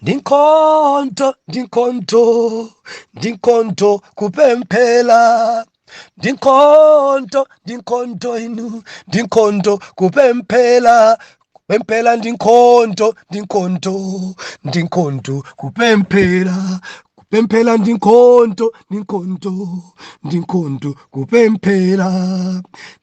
Ndi nkhondo, ndi nkhondo, ndi nkhondo kupemphera. Ndi nkhondo, ndi nkhondo inu, ndi nkhondo kupemphera. Kupemphera ndi nkhondo, ndi nkhondo, ndi nkhondo kupemphera. Kupemphera ndi nkhondo, ndi nkhondo, ndi nkhondo kupemphera.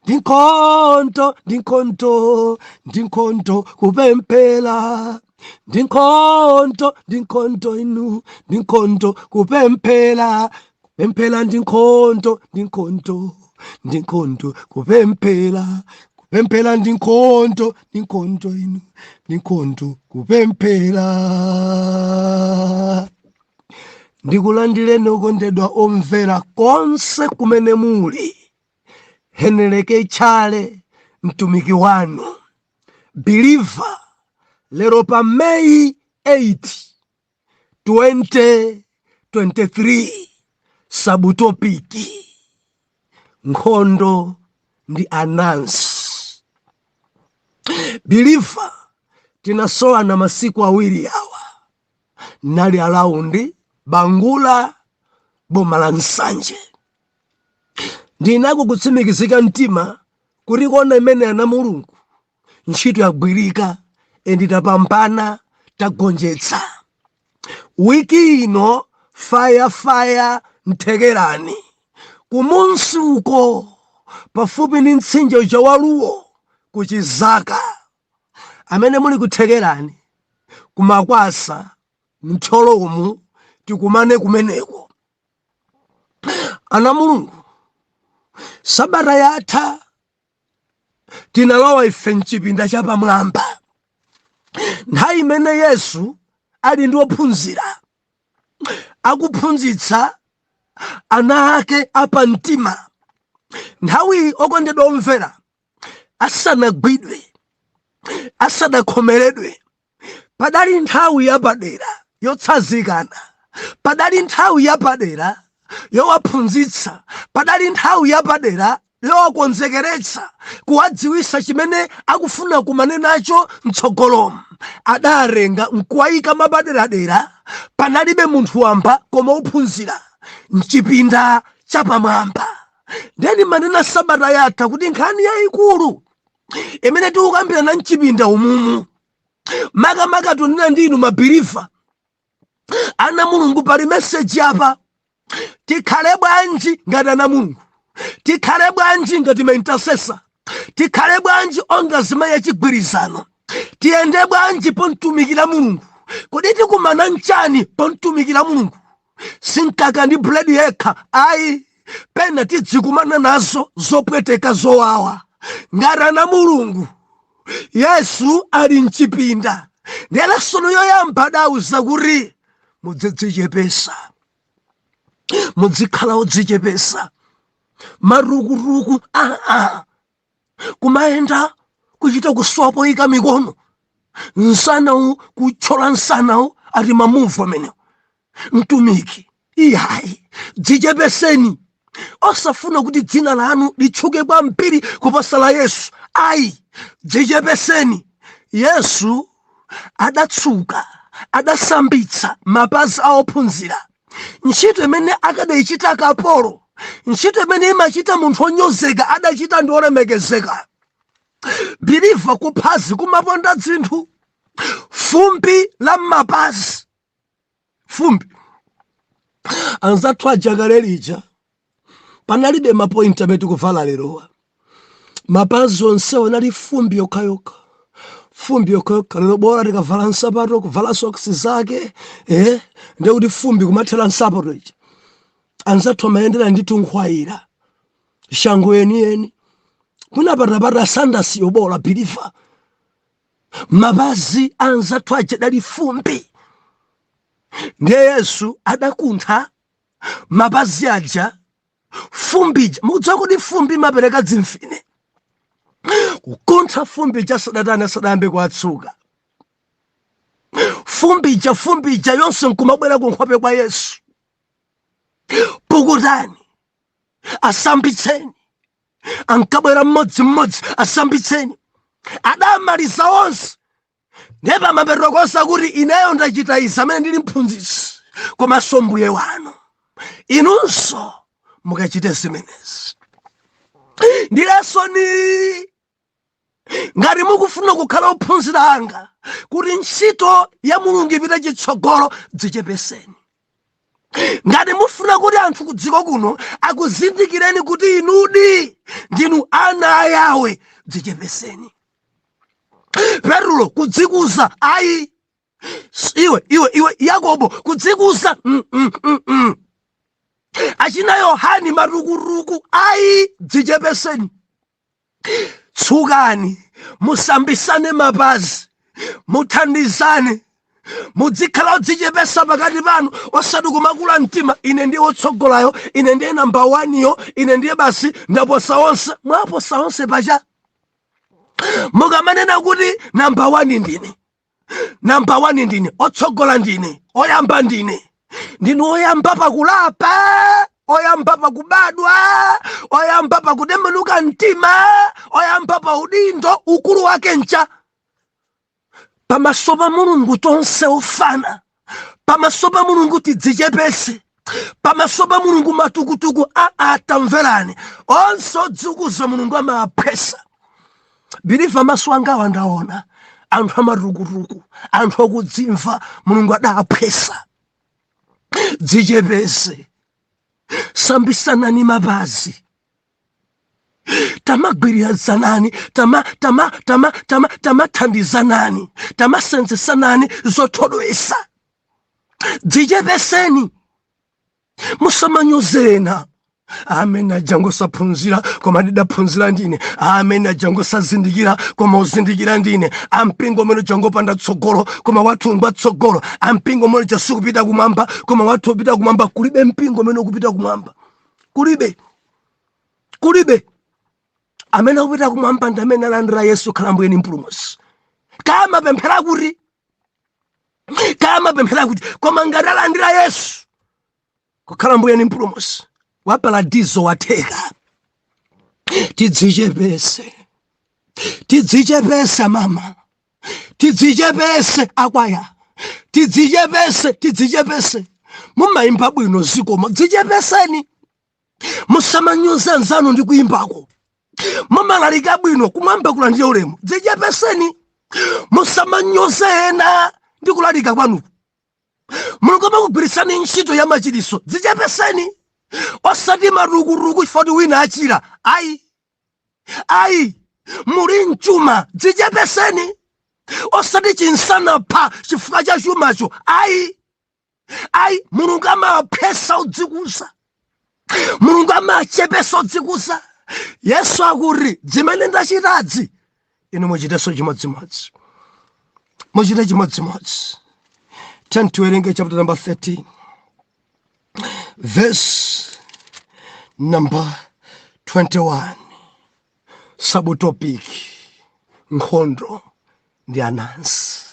Ndi nkhondo, ndi nkhondo, ndi nkhondo kupemphera. Ndi nkhondo, ndi nkhondo inu, ndi nkhondo kupemphera. Kupemphera ndi nkhondo, ndi nkhondo, ndi nkhondo kupemphera. Kupemphera ndi nkhondo, ndi nkhondo inu, ndi nkhondo kupemphera. Ndikulandireni okondedwa omvera konse kumene muli. Heneleke Tchale, mtumiki wanu believer, lero pa May 8 2023, subtopic nkhondo ndi anansi. Believer, tinasowana masiku awiri awa, nali around Bangula, boma la Nsanje. Ndinako kutsimikizika mtima kuti kona imene ana Mulungu ntchito yagwirika and tapambana, tagonjetsa. Wiki ino fire fire Nthekerani kumunsi uko pafupi ndi mtsinje uja wa Ruo kuchizaka. Amene muli kuthekerani kumakwasa mtholomu, tikumane kumeneko. Ana Mulungu, sabata yatha tinalowa ife mchipinda chapamwamba, nthawi imene Yesu ali ndi ophunzira akuphunzitsa ana ake apamtima. Nthawi, okondedwa omvera, asanagwidwe, asanakhomeredwe, padali nthawi yapadera yotsazikana, padali nthawi yapadera yowaphunzitsa, padali nthawi yapadera yowakonzekeretsa, kuwadziwisa chimene akufuna kumane nacho mtsogolomo. Adarenga nkuwayika mapaderadera, panalibe munthu wamba koma ophunzira mchipinda chapamwamba. Ndeni manena sabata yatha kuti nkhani yayikulu imene tikukambirana mchipinda umumu, makamaka tunena ndi inu mabeliever, ana Mulungu, pali message apa: tikhale bwanji ngati ana Mulungu? Tikhale bwanji ngati maintercessor? Tikhale bwanji onga zimayi achigwirizano? Tiyende bwanji pomtumikira Mulungu? Kodi tikumana nchani pomtumikira Mulungu? Sinkaka ndi buledi yekha ayi, pena tidzikumana nazo zopweteka, zowawa ngati ana Mulungu. Yesu ali mchipinda, ndiye lesson yoyamba adauza kuti mudzidzichepesa, muzikhala odzichepesa. Marukuruku aa, kumayenda kuchita kuswapo ika mikono nsanawu, kuchola nsanawu, ati mamuvu amenewo mtumiki iyayi. Dzichepeseni, osafuna kuti dzina lanu litchuke kwambiri kuposa la Yesu ayi. Dzichepeseni. Yesu adatsuka, adasambitsa mapazi a ophunzira, ntchito imene akadayichita kapolo, ntchito imene imachita munthu onyozeka, adachita ndi olemekezeka. Believer, kuphazi kumaponda dzinthu, fumbi la m'mapazi, fumbi. Anzathu aja kale lija panalibe mapointi amene tikuvala lerowa, mapazi onsewo anali fumbi yokhayokha, fumbi yokhayokha. Lero bora tikavala nsapato, kuvala socks zake, ndekuti fumbi kumathera nsapato ija. Anzathu amayendera ndithu nkhwayira, shango yeniyeni, kunapatapata sandasi yobola. Believer, mapazi anzathu aja dali fumbi, ndiye Yesu adakuntha mapazi aja, fumbija. Mukudziwa kuti fumbi imapereka dzimfine? Kukuntha fumbija, sadatani, asadayambe kuatsuka, fumbija, fumbija yonse nkumabwera ku nkhope kwa Yesu. Pukutani, asambitseni. Ankabwera mmodzimmodzi, asambitseni. Adamaliza onse. Ndiye pamapeto konse kuti ineyo ndachita izi amene ndili mphunzitsi komanso mbuye wanu, inunso mukachite zimenezi. Ndi lesson. Ngati mukufuna kukhala ophunzira anga kuti ntchito ya Mulungu ipite chitsogolo, dzichepeseni. Ngati mufuna kuti anthu ku dziko kuno akuzindikireni kuti inudi ndinu ana a Yawe, dzichepeseni. Petulo kudzikuza ayi, iwe iwe iwe Yakobo kudzikuza Achina Yohani matukutuku ayi, dzichepeseni, tsukani, musambisane mapazi, muthandizane, muzikhala odzichepesa pakati panu, osati kumakula mtima, ine ndiye wotsogolayo, ine ndiye namba 1 yo, ine ndiye basi ndaposa onse. Mwaposa onse pacha mukamanena kuti namba 1 ndine, namba 1 ndine, otsogola ndine, oyamba ndine. Ndinu oyamba pakulapa, oyamba pakubadwa, oyamba pakutembenuka mtima, oyamba pa udindo, ukulu wake ncha pamaso pa Mulungu tonse ofana. Pamaso pa Mulungu tidzichepese, pamaso pa Mulungu matukutuku atamverani, onse odzikuza Mulungu amaphwesa. Believer, maso angawa ndaona anthu amatukutuku, anthu okudzimva, Mulungu adaphwesa. Dzichepese, sambisanani mapazi, tamagwirizanani, tama tama tama tama tamathandizanani, tamasenzesanani zothodwesa. Dzichepeseni, musamanyozena. Amene ajangosaphunzira koma ndidaphunzira ndine, amene ajangosazindikira koma uzindikira ndine, ampingo umene ujangopanda tsogolo koma wathu ngwa tsogolo, ampingo umene jasukupita kumwamba koma wathu upita kumwamba. Kulibe mpingo umene ukupita kumwamba, kulibe, kulibe. Amene akupita kumwamba ndi amene alandira Yesu khala mbuye ndi mpulumutsi. Kamapemphera kuti, kamapemphera kuti, koma ngati alandira Yesu kukhala mbuye ndi mpulumutsi wa paradizo watheka. Tidzichepese, tidzichepese mama, tidzichepese akwaya, tidzichepese, tidzichepese. Mumayimba bwino, zikomo, dzichepeseni, musamanyoza anzanu ndi kuyimbako. Mumalalika bwino, kumwamba kulandire ulemu, dzichepeseni, musamanyoze ena ndi kulalika kwanuku. Mulungu amakugwiritsani ntchito ya machiriso, dzichepeseni, osati matukutuku chifukwa kuti wina achira, ayi, ayi. Muli mchuma, dzichepeseni, osati chinsana pha chifukwa cha chumacho, ayi, ayi. Mulungu amaphesa odzikuza, Mulungu amachepesa odzikuza. Yesu akuti zimene ndachitadzi inu muchitenso chimodzimodzi, muchite chimodzimodzi. Tiyeni tiwerenge chapter number 13 verse number 21, subtopic nkhondo ndi anansi.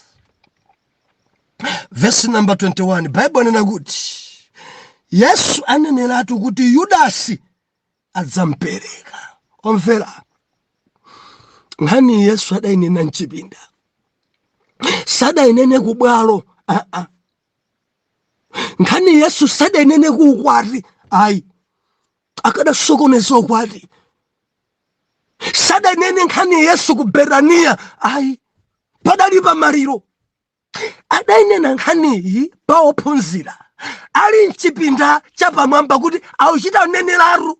Verse number 21, Bible anena kuti Yesu aneneratu kuti Yudasi adzampereka. Omvera, nkhani Yesu adayinena mchipinda, sadayinene ku bwalo, aa. Nkhani Yesu sadayinene ku ukwati, ayi, akadasokoneza ukwati. Sadanene nkhani Yesu ku Betaniya, ayi, padali pa maliro. Adayinena nkhaniyi pa ophunzira ali mchipinda chapamwamba, kuti auchita neneratu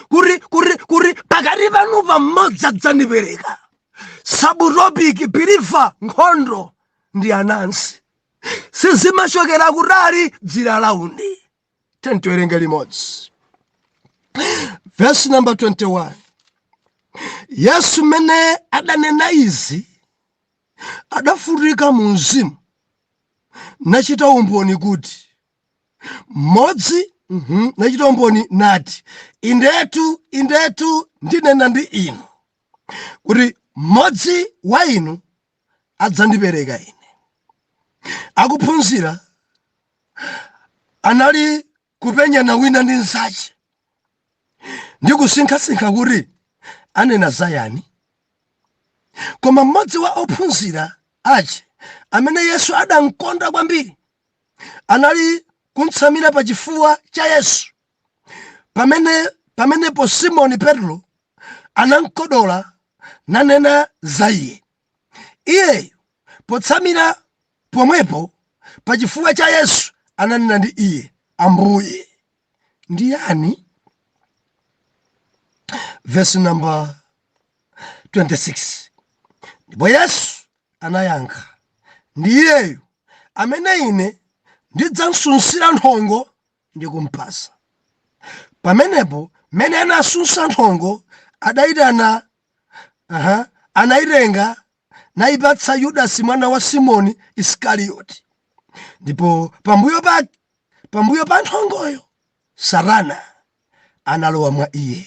kuti pakati panupa mmodzi adzandipereka. Subtopic, believer, nkhondo ndi anansi sizimachokera kutali, dzira round. Tiwerenge limodzi verse number 21. Yesu mmene adanena izi adafutika mu mzimu, nachita umboni kuti mmodzi nachita umboni nati, "Indetu, indetu, ndinena ndi inu kuti mmodzi wa inu adzandipereka ine." Akuphunzira anali kupenyana wina ndi mnzache ndi kusinkhasinkha kuti anena za yani. Koma mmodzi wa ophunzira ache amene Yesu adamkonda kwambiri anali kumtsamira pa chifuwa cha Yesu. Pamenepo Simoni Petro anamkodola nanena za iye. Iyeyo potsamira pomwepo pa chifuwa cha Yesu ananena ndi iye, Ambuye, ndi yani? Verse number 26. Ndipo Yesu anayankha, Ndi iyeyu amene ine ndidzamsunsira nthongo ndi kumpasa. Pamenepo mmene anasunsa nthongo adayitana, aha, anayitenga nayipatsa Yudasi mwana wa Simoni Isikarioti. Ndipo pambuyo pa nthongoyo Satana analowa mwa iyeyo.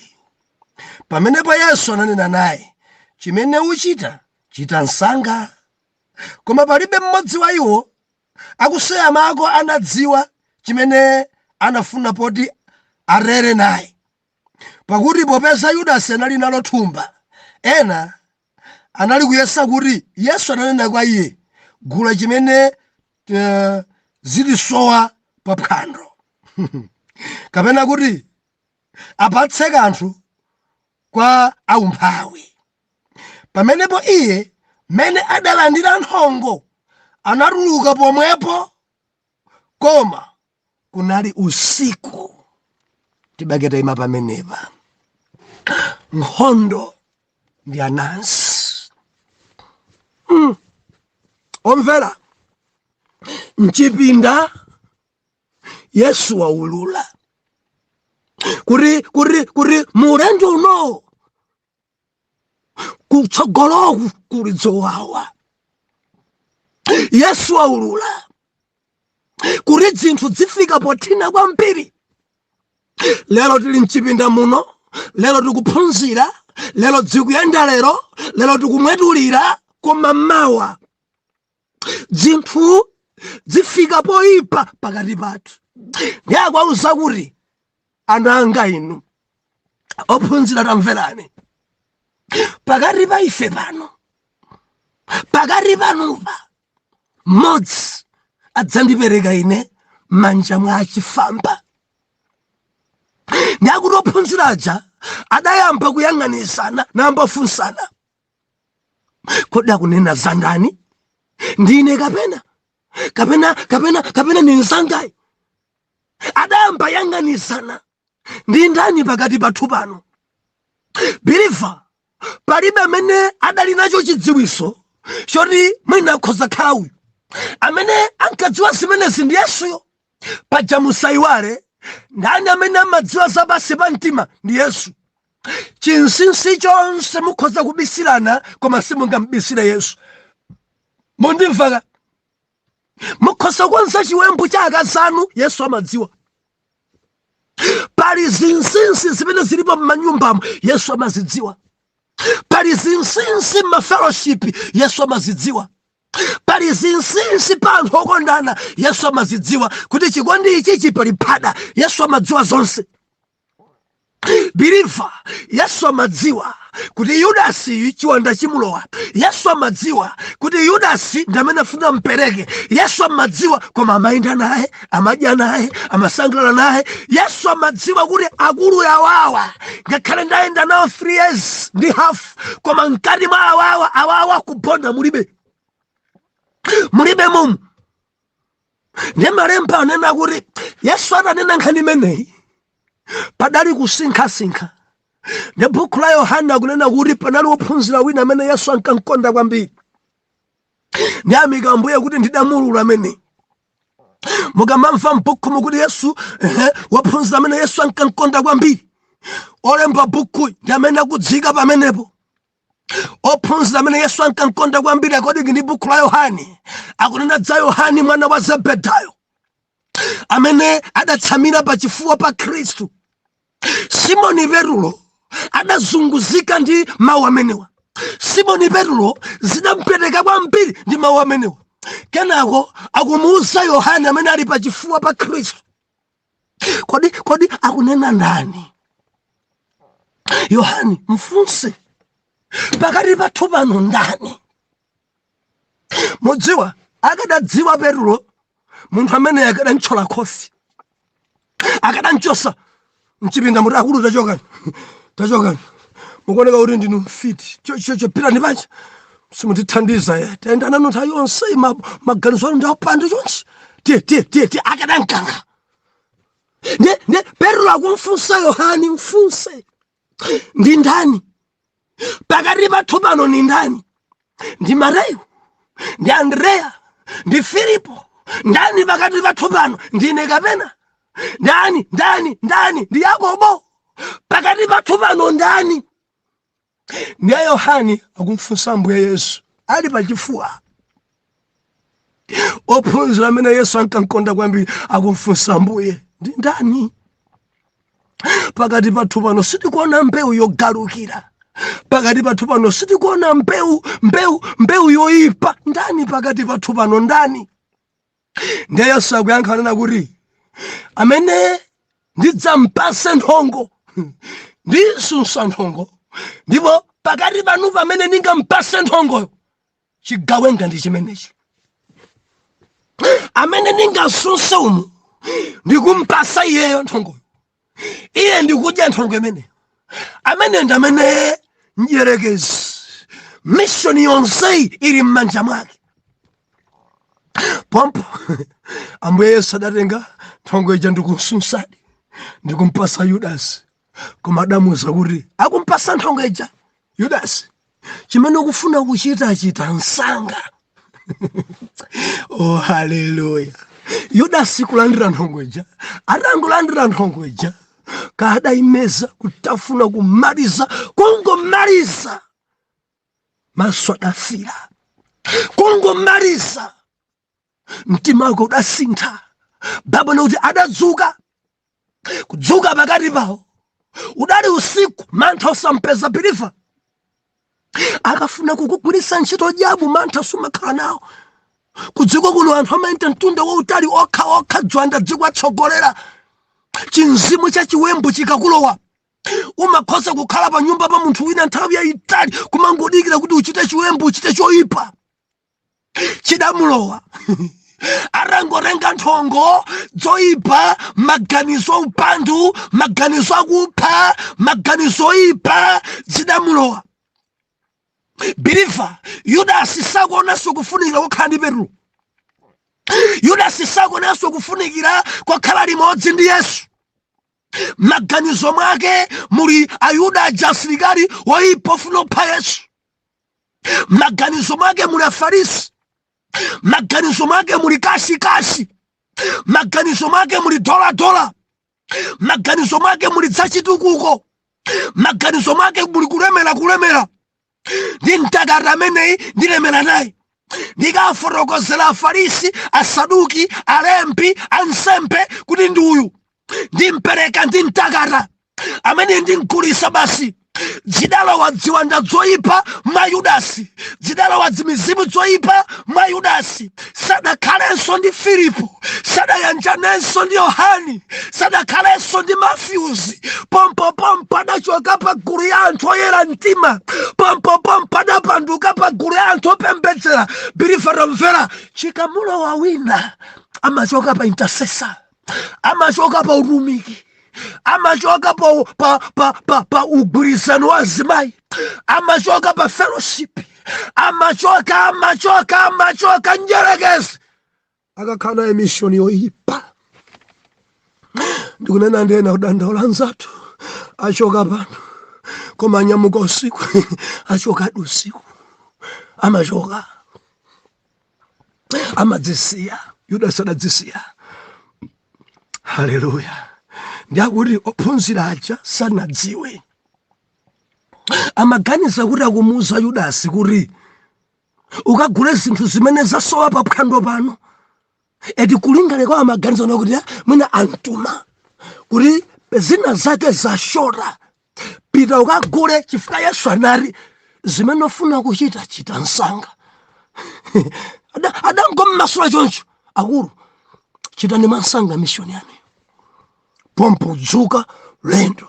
Pamenepo Yesu ananena naye, Chimene uchita, chita msanga. Koma palibe mmodzi wa iwo akuseyamako anadziwa chimene anafuna poti arere naye, pakuti popeza Yudasi anali nalo thumba, ena anali kuyesa kuti Yesu ananena kwa iye, Gula chimene zitisowa pa phwando, kapena kuti apatse kanthu kwa aumphawi. Pamenepo iye mmene adalandira nthongo anatuluka pomwepo, koma kunali usiku. Tibake tayima pamenepa. Nkhondo ndi anansi. Omvera, mchipinda Yesu waulula kuti mulendo uno kutsogoloku kuli dzowawa. Yesu waulula kuti zinthu zifika pothina kwambiri. Lero tili mchipinda muno, lero tikuphunzira, lero dzikuyenda, lero tikumwetulira, koma mawa zinthu zifika poyipa pakati pathu. Ndiye akwauza kuti, ana anga inu ophunzira, tamverani, pakati pa ife pano, pakati panupa, mmodzi adzandipereka ine m'manja mwa achifwamba. Ndiye akuti ophunzira aja adayamba kuyang'anisana nayamba kufunsana, kodi akunena za ndani? Ndine kapena ni mzangayi? Adayamba yang'anisana, ndi ndani pakati pathu pano? Believer, palibe amene adali nacho chidziwiso choti mwina akhoza khala uyu. Amene ankadziwa zimenezi ndi Yesuyo. Paja musayiwale, ndani amene amadziwa zapansi pa mtima? Ndi Yesu. Chinsinsi chonse mukhoza kubisirana, koma simungambisire Yesu. Mundimvaka? Mukhoza kukonza chiwembu cha akazanu, Yesu amadziwa. Pali zinsinsi zimene zilipo m'manyumbamo, Yesu amazidziwa. Pali zinsinsi m'mafellowship, Yesu amazidziwa. Pali zinsinsi pa anthu okondana, Yesu amazidziwa kuti chikondi ichichi pali phada. Yesu amadziwa zonse. Believer, Yesu amadziwa kuti Yudasi chiwanda chimulowa. Yesu amadziwa kuti Yudasi ndi amene afuna mpereke. Yesu amadziwa, koma amayenda naye, amadya naye, amasangalala naye. Yesu amadziwa kuti akulu awawa, ngakhale ndayenda nawo 3 years ndi half, koma mkati mwa awawa, awawa kubonda mulibe, mulibe mumu. Ndiye malemba anena kuti Yesu atanena nkhani imeneyi padali kusinkhasinkha. Ndi buku la Yohana akunena kuti panali wophunzira wina amene Yesu ankamkonda kwambiri. Ndi amika Ambuye kuti ndidamulula amene mukamamva mbuku mukuti Yesu wophunzira amene Yesu ankamkonda kwambiri, olemba buku ndi amene akudzika pamenepo. Ophunzira amene Yesu ankamkonda kwambiri, according ndi buku la Yohane, akunena za Yohane mwana wa Zebedayo amene adatsamira pachifuwa pa Khristu. Simoni Petulo adazunguzika ndi mawu amenewa. Simoni Petulo zidampweteka kwambiri ndi mawu amenewa. Kenako akumuwuza Yohane amene ali pachifuwa pa Khristu, Kodi akunena ndani? Yohane, mfunse, pakati pathu pano ndani? Mudziwa, akadadziwa Petulo, munthu amene akadamtchola khofi, akadamchosa mchipinda muti, "Akulu, tachokani, tachokani, mukuoneka kuti ndinu mfiti. Chocho pitani panja, simutithandiza ya. Tayenda nanu nthawi yonse, maganizo anu ndi aupandu chonchi. Tiye, tiye, tiye, tiye." Akadamkankha. Ndiye Petro akumfunsa Yohani, "Mfunse, ndi ndani pakati pathu pano? Ni ndani? Ndi Mateyu? Ndi Andreya? Ndi Filipo? Ndani pakati pathu pano? Ndine kapena ndani? Ndani, ndani? Ndi Yakobo? Pakati pathu pano ndani?" Ndiye Yohani akumfunsa Ambuye Yesu ali pachifuwa. Ophunzira amene Yesu ankamkonda kwambiri akumfunsa Ambuye, "Ndi ndani pakati pathu pano? Sitikuona mbewu yogalukira pakati pathu pano, sitikuona mbewu, mbewu, mbewu yoyipa. Ndani pakati pathu pano, ndani?" Ndiye Yesu akuyankha, anena kuti, "Amene ndidzampase nthongo, ndisunsa nthongo, ndipo pakati panu pamene ndingampase nthongoyo, chigawenga ndi chimenechi. Amene ndingasunse umu ndikumpasa iyeyo nthongoyo, iye ndikudya nthongo imeneyo, amene ndi amene mdierekezi mission yonseyi ili m'manja mwake." Pompo Ambuye Yesu adatenga nthongo ija ndikumsunsadi, ndikumpasa Yudasi. Koma adamuwuza kuti, akumpasa nthongo ija, "Yudasi, chimene ukufuna kuchita, chita msanga." Oh, haleluya! Yudasi kulandira nthongo ija, atangolandira nthongo ija, kadayimeza, kutafuna, kumaliza, kungomaliza, maso adafira. Kungomaliza, mtima wake udasintha. Baibulo kuti adadzuka, kudzuka pakati pawo, udali usiku, mantha osampeza. Believer, akafuna kukugwiritsa ntchito jabu, mantha sumakhala nawo. Kudziko kuno anthu amayenda mtunda wautali okha okha, dzwanda dziko atsogolera. Chinzimu cha chiwembu chikakulowa, umakhoza kukhala pa nyumba pa munthu wina nthawi yayitali, kumangodikira kuti uchite chiwembu, uchite choyipa. Chidamulowa. Atangotenga nthongo, dzoyipa, maganizo upandu, maganizo akupha, maganizo oyipa zidamulowa. Believer, Yudasi sakuonanso kufunikira kukhala ndi Petro. Yudasi sakuonanso kufunikira kukhala limodzi ndi Yesu. Maganizo mwake muli Ayuda aja, asilikali oyipa ofuna kupha Yesu. Maganizo mwake muli Afarisi. Maganizo mwake muli cash, cash. Maganizo mwake muli dola, dola. Maganizo mwake muli dzachitukuko. Maganizo mwake muli kulemera, kulemera. Ndi mtakata ameneyi, ndilemera naye, ndikafotokozera Afarisi, Asaduki, alembi, ansembe kuti ndi uyu ndimpereka, ndi mtakata amene ndimkulisa basi. Zidalowa ziwanda zoyipa mwa Yudasi, zidalowa zimizimu zoyipa mwa Yudasi. Sadakhalenso ndi Filipo, sadayanjanenso ndi Yohani, sadakhalenso ndi Mafyuzi. Pompopompo adachoka pa gulu ya anthu oyera mtima, pompopompo adapanduka pa gulu ya anthu opembedzera. Believer, tamvera, chikamulowa wina, amachoka pa intercessor, amachoka pa utumiki, amachoka pa ugwirizano wa azimayi, amachoka pa fellowship, amachoka, amachoka, amachoka. Njerekezi akakhala naye mission yoyipa. Ndikunena ndena kudandaula, anzathu achoka pano, koma anyamuka usiku, achokadi usiku, amachoka, amadzisiya. Yudasi adadzisiya. Haleluya! Ndiakuti ophunzira aja sanadziwe, amaganiza kuti akumuuza Yudasi kuti ukagule zinthu zimene zasowa pa phwando pano. Eti kulingana kwa amaganiza kuti, "Ah, mwina antuma kuti zina zake zashota, pita ukagule," chifukwa Yesu anati, "Zimene ufuna kuchita, chita msanga." Adangommasula choncho, "Akulu, chitani mwansanga mission yanu." Pompo dzuka lendo.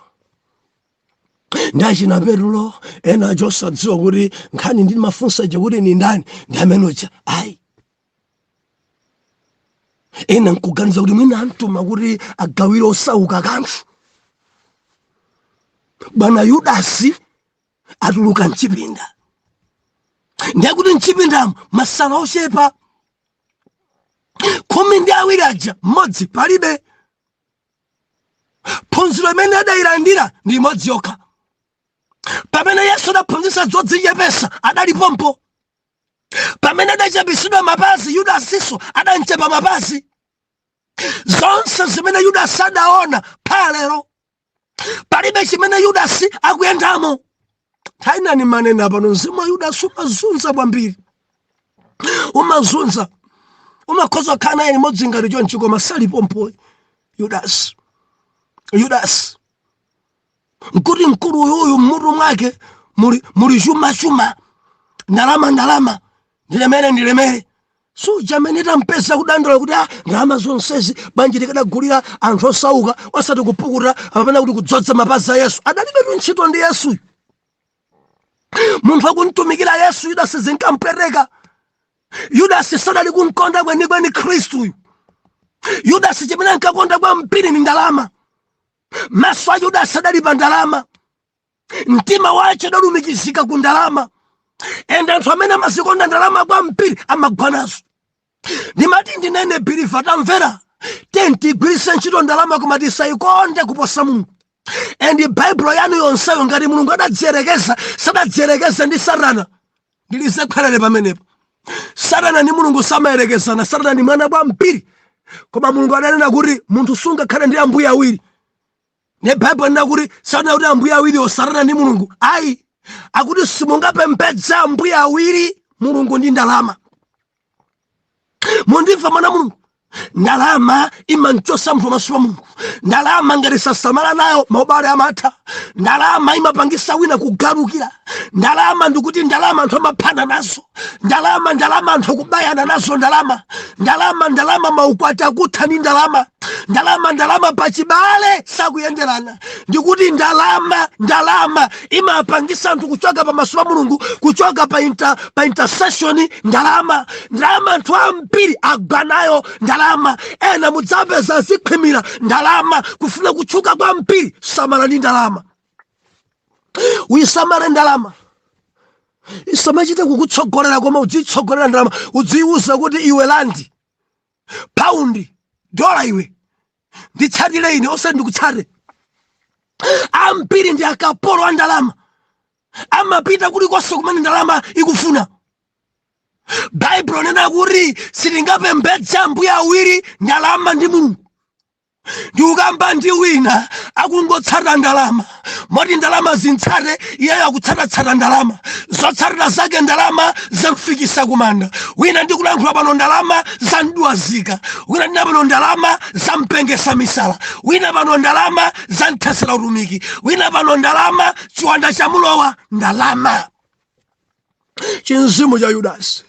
Ndi achina Petulo ena aja osadziwa kuti nkhani ndi mafunsa ija kuti ni ndani, ndi amene uja ayi. Ena nkuganiza kuti mwina amtuma kuti agawire osauka kanthu. Bwana Yudasi atuluka mchipinda, ndiye kuti mchipindamo masala ochepa, 12 aja, mmodzi palibe. Phunziro imene adayilandira ndi imodzi yokha. Pamene Yesu adaphunzitsa zodzichepesa, adalipompo. Pamene adachapisidwa mapazi, Yudasiso adamchepa mapazi. Zonse zimene Yudasi adaona phalero, palibe chimene Yudasi akuyendamo. Nthawi manena pano, mzimu wa Yudasi umazunza kwambiri, umazunza, umakhoza kukhala naye limodzi ngati chonchi, koma salipompo Yudasi. Yudasi nkuti mkulu uyuyu mmutu mwake muli chumachuma, ndalama, ndalama, ndilemere, ndilemere. Suja amene tampeza kudandaula kuti, "Ah, ndalama zonsezi bwanji tikadagulira anthu osauka, osati kupukuta apapena kuti kudzodza mapazi a Yesu." Adalibe ntchito ndi Yesuyu, munthu akuntumikira Yesu. Yudasi zinkampwereka. Yudasi sadali kumkonda kwenikweni Khristuyu. Yudasi chimene ankakonda kwambiri ni ndalama. Maso a Yudasi adali pa ndalama, mtima wace udalumikizika ku ndalama. Ende anthu amene amazikonda ndalama kwambiri amagwa nazo. Ndimati ndinene, believer, tamvera, tigwiritse ntchito ndalama, koma tisayikonde kuposa Mulungu. And Baibulo yanu yonseyo, ngati Mulungu adadziyerekeza, sadadziyerekeze ndi Satana. Ndilize khwelere pamenepo. Satana ndi Mulungu samayerekezana. Satana ndi mwana kwambiri, koma Mulungu adanena kuti munthu sungakhale ndi ambuye awiri. Ne Baibulo linena kuti satana kuti ambuye awiri, Satana ndi Mulungu ayi. Akuti simungapembedze ambuye awiri, Mulungu ndi ndalama. Mundimva, mwana Mulungu? Ndalama imamchosa munthu pamaso pa Mulungu. Ndalama ngati sasamala nayo, maubale amatha. Ndalama imapangisa wina kugalukira. Ndalama, ndikuti ndalama anthu amaphana nazo. Ndalama, ndalama anthu akubayana nazo. Ndalama, ndalama, ndalama maukwati akutha ndi ndalama. Ndalama, ndalama pachibale sakuyenderana. Ndikuti ndalama, ndalama imapangisa anthu kuchoka pamaso pa Mulungu, kuchoka pa intercession. Ndalama, ndalama anthu ambiri agwa nayo ndalama. Ena mudzapeza zikhwimira ndalama, kufuna kutchuka kwambiri. Samala ndi ndalama, uyisamale ndalama, isamachite kukutsogolera, koma udzitsogolera ndalama. Udziwuza kuti, "Iwe randi, paundi, dola, iwe nditsatire ine, osati ndikutsate." Ambiri ndi akapolo a ndalama, amapita kulikonse kumene ndalama ikufuna. Baibulo nena kuti sitingapembedze ambuye awiri, ndalama ndi Mulungu. Ndikukamba ndi wina akungotsata ndalama, moti ndalama zintsate iyeyo, akutsatatsata ndalama, zotsatira zake ndalama zamfikisa kumanda. Wina ndikulankhula pano, ndalama zamdwazika. Wina ndina pano, ndalama zampengesa misala. Wina pano, ndalama zamthesera utumiki. Wina pano, ndalama chiwanda chamulowa. Ndalama, chinzimu cha Yudasi.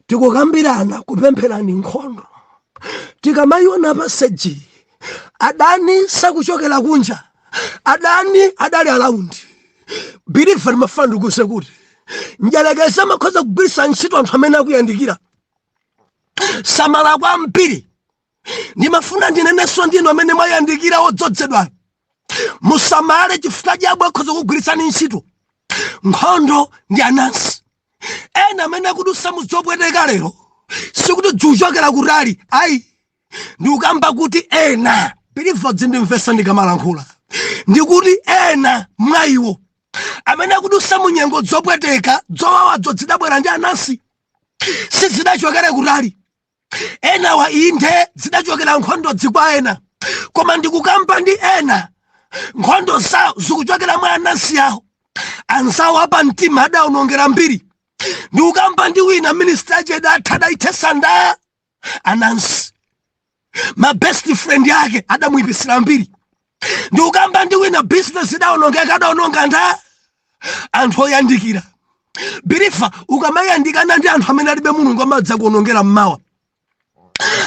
Tikukambirana kupempherani nkhondo. Tikamayiona passage, adani sakuchokera kunja, adani adali around. Believer, ndimafuna ndikuze kuti mdyerekezi amakhoza kugwiritsa ntchito anthu amene akuyandikira. Samala kwambiri. Ndimafuna ndinenenso ndinu amene mwayandikira odzozedwa, musamale, chifukwa diablo akhoza kugwiritsani ntchito. Nkhondo ndi anansi. Ena amene akudusa muzopweteka lero, sikuti zikuchokera kutali ayi. Ndikukamba kuti ena, believer, dzindimvesa ndikamalankhula, ndikuti ena mwa iwo amene akudusa mu nyengo zopweteka, zowawadzo zidabwera ndi anansi, sizidachokere kutali. Enawa inde zidachokera nkhondo dzikwa ena, koma ndikukamba ndi ena nkhondo zawo zikuchokera mwa anansi awo, anzawo apamtima adawonongera mbiri. Ndikukamba ndi wina, ministry ache idatha, adayithesa nda anansi, ma best friend ake adamuyipisira mbiri. Ndikukamba ndi wina, business idawonongeka, adawononga nda anthu oyandikira. Believer, ukamayandikana ndi anthu amene alibe Mulungu, amadza kuonongera mmawa.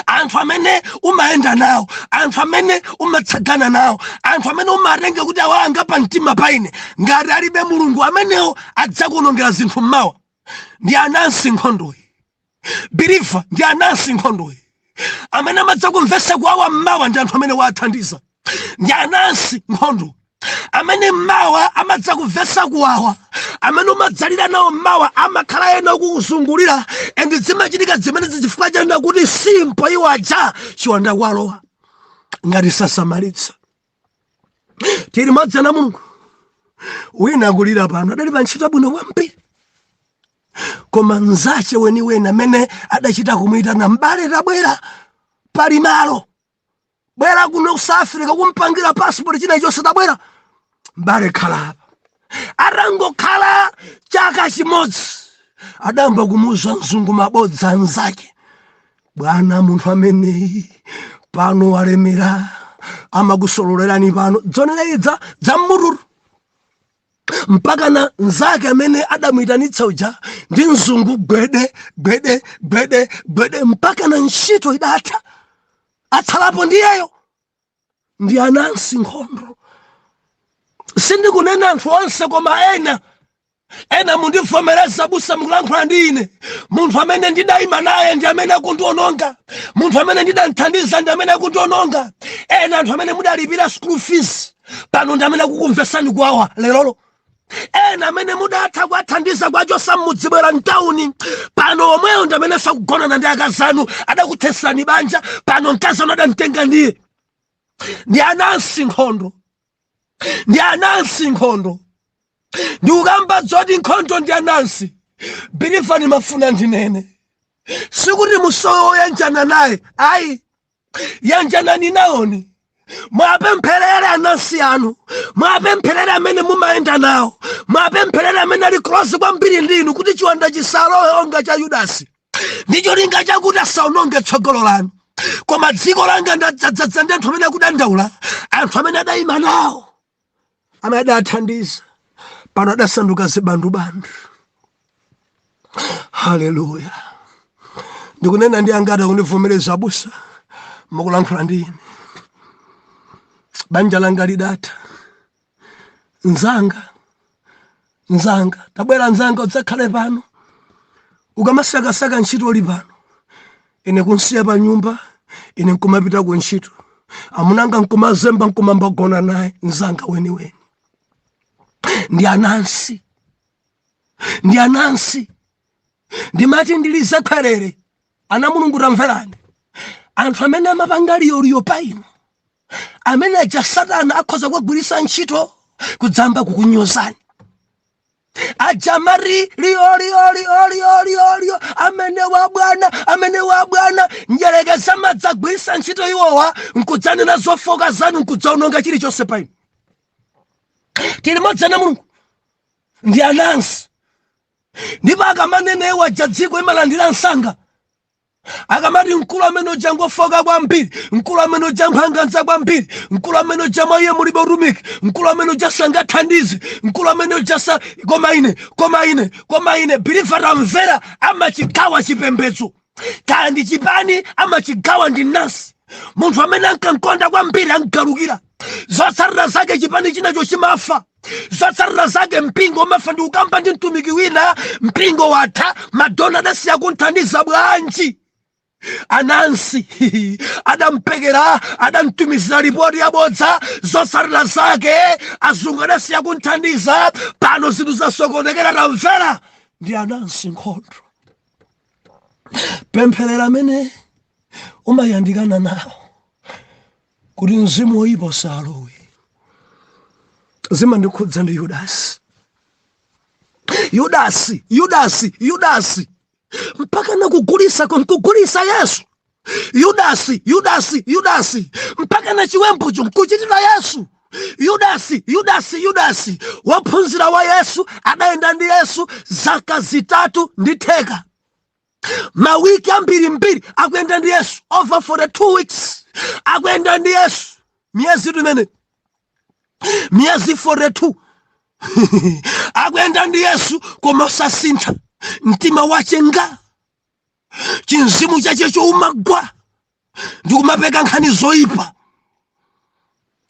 Anthu amene umayenda nawo, anthu amene umatsagana nawo, anthu amene umatenga kuti awanga pa mtima paine, ngati alibe Mulungu, amenewo adzakuonongera zinthu mmawa. Ndi anansi nkhondoyi, believer, ndi anansi nkhondoyi. Amene amadzakumvesa kuwawa mmawa ndi anthu amene wathandiza. Ndi anansi nkhondo. Amene mmawa amadzakumvesa kuwawa, amene umadzalira nawo mmawa, amakhala ena okukuzungulira. And zimachitika zimene chifukwa chanena kuti simple, iwo aja chiwanda kwalowa ngati sasamalitsa. Tili madzana Mulungu. Wina akulira pano, adali pa ntchito bwino kwambiri, koma mzache weniweni amene adachita kumuyitana, "Mbale, tabwera, pali malo, bwera kuno ku South Africa," kumpangira passport, china chonse, "Tabwera mbale, khala apa." Atangokhala chaka chimodzi, adamba kumuuza mzungu mabodza anzake, "Bwana, munthu ameneyi pano walemera, amakusololerani pano dzonera dzammututu." Mpaka na nzake amene adamuyitanitsa uja ndi mzungu, gwede gwede gwede gwede, mpaka na ntchito idatha, atsalapo ndiyeyo. Ndi anansi nkhondo. Sindikunena anthu onse, koma ena ena mundivomereza, "Busa, mukulankhula ndi ine. Munthu amene ndidayima naye ndi amene akundiononga. Munthu amene ndidamthandiza ndi amene akundiononga." Ena anthu amene mudalipira school fees pano ndi amene akukumvesani kuwawa lerolo. Ena amene mudatha kuwathandiza kwachosa mmudzibwera mtawuni, pano omweyo ndi amene sakugonana ndi akazanu, adakuthesani banja, pano mkazi anu adamtenga ndiye. Ndi anansi nkhondo, ndi anansi nkhondo. Ndikukamba zoti nkhondo ndi anansi, believer. Ndimafuna ndinene, sikuti musowe woyanjana naye, ayi. Yanjanani nawoni, mwapempherere anansi anu, mwapempherere amene mumayenda nawo, mwapempherere amene ali close kwambiri ndinu, kuti chiwanda chisalowe onga cha Yudasi, ndi cholinga chakuti asaononge tsogolo lanu. Koma dziko langa ndadzadza ndi anthu amene akudandaula, anthu amene adayima nawo, amene adathandiza, pano adasanduka zibandubandu. Haleluya! Ndikunena ndi angati akundivomereza, "Abusa, mukulankhula ndi ine. Banja langa lidatha. Nzanga, nzanga, tabwera nzanga, udzakhale pano ukamasakasaka ntchito uli pano. Ine kunsiya pa nyumba, ine nkumapita ku ntchito, amunanga nkumazemba, nkumambagona naye." Nzanga weniweni ndi anansi, ndi anansi. Ndimati ndilize khwerere. Ana Mulungu, tamverani. Anthu amene amapanga liyoliyo pa inu, amene aja Satana akhoza kuwagwiritsa ntchito kudzamba kukunyozani. Aja mari liyo liyo liyo liyo liyo liyo, amene wa bwana, amene wa bwana, njerekeza madzagwiritsa ntchito iwowa nkudzanena zofoka zanu, nkudzaononga chilichonse pa inu. Tili modzana Mulungu? Ndi anansi. Ndipo akamanena iwo aja, dziko imalandira msanga. Akamati mkulu amene uja ngofoka kwambiri, mkulu amene uja mphanganza kwambiri, mkulu amene uja mwa iye mulibe utumiki, mkulu amene uja sangathandize, mkulu amene uja sa, koma ine, koma ine, koma ine, believer, tamvera, amachigawa chipembedzo kandi chipani, amachigawa ndi nasi. Munthu amene ankankonda kwambiri angalukira, zotsatira zake chipani chinacho chimafa, zotsatira zake mpingo umafa. Ndi ukamba ndi mtumiki wina, mpingo watha, madona adasiya kunthandiza. Bwanji? Anansi adampekera, adamtumizira ripoti yabodza. Zotsatira zake azungu adasiya kunthandiza. Pano zinthu zasokonekera. Tamvera, ndi anansi nkhondo. Pempherera amene umayandikana nawo kuti mzimu woyipa usalowe. Zimandikhudza ndi Yudasi, Yudasi, Yudasi, Yudasi, mpaka nakugulisa, nkugulisa Yesu. Yudasi, Yudasi, Yudasi, mpaka na chiwembucho nkuchitira Yesu. Yudasi, Yudasi, Yudasi, wophunzira wa Yesu, adayenda ndi Yesu zaka 3 ndi theka, mawiki ambirimbiri akuyenda ndi Yesu, over 42 weeks akuyenda ndi Yesu, miyezi imene miyezi 42 akuyenda ndi Yesu, koma osasintha mtima wache, nga chinzimu chache choumagwa. Ndikumapeka nkhani zoyipa.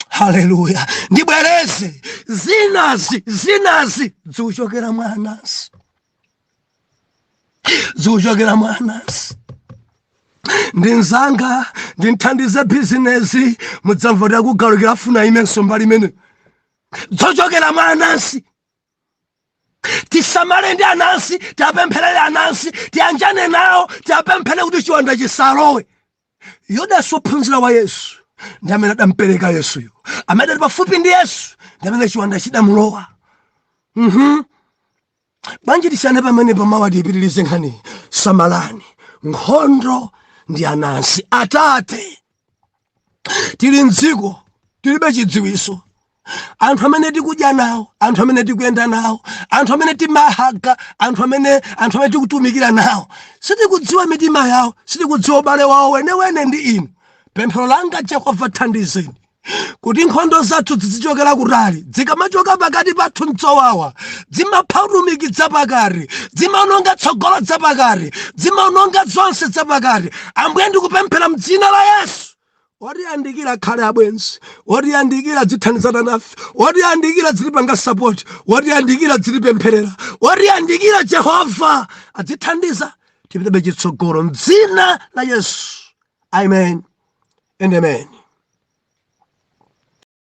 Haleluya! Ndibwereze, zinazi zinazi zikuchokera mwa anansi, zikuchokera mwa anansi. Ndi mzanga, ndimthandize bizinesi, mudzamva kuti akugalukira, afuna imenso mbali imene. Zochokera mwa anansi. Tisamale ndi anansi, tiapempherere anansi, tiyanjane nawo, tiapemphere kuti chiwanda chisalowe. Yudasi, wophunzira wa Yesu, ndi amene adampereka Yesuyo, amene ali pafupi ndi Yesu, ndi amene chiwanda chidamulowa. Bwanji tisiyane pamene pamawa tiyipitirize nkhani. Samalani, nkhondo ndi anansi. Atate, tili mdziko, tilibe chidziwiso. Anthu amene tikudya nawo, anthu amene tikuyenda nawo, anthu amene timahaga, anthu amene tikutumikira nawo, sitikudziwa mitima yawo, sitikudziwa ubale wawo wenewene ndi inu. Pemphero langa, Jehova, thandizeni kuti nkhondo zathu zizichokera kutali. Zikamachoka pakati pathu mtsowawa, zimapha utumiki dzapakati, zimaononga tsogolo dzapakati, zimaononga zonse dzapakati. Ambuye, ndikupemphera mdzina la Yesu, otiyandikira akhale abwenzi, otiyandikira dzithandizana nafe, otiyandikira dzitipanga support, otiyandikira dzitipempherera, otiyandikira, Jehova, adzithandiza tipitebe chitsogolo mdzina la Yesu. Amen and amen.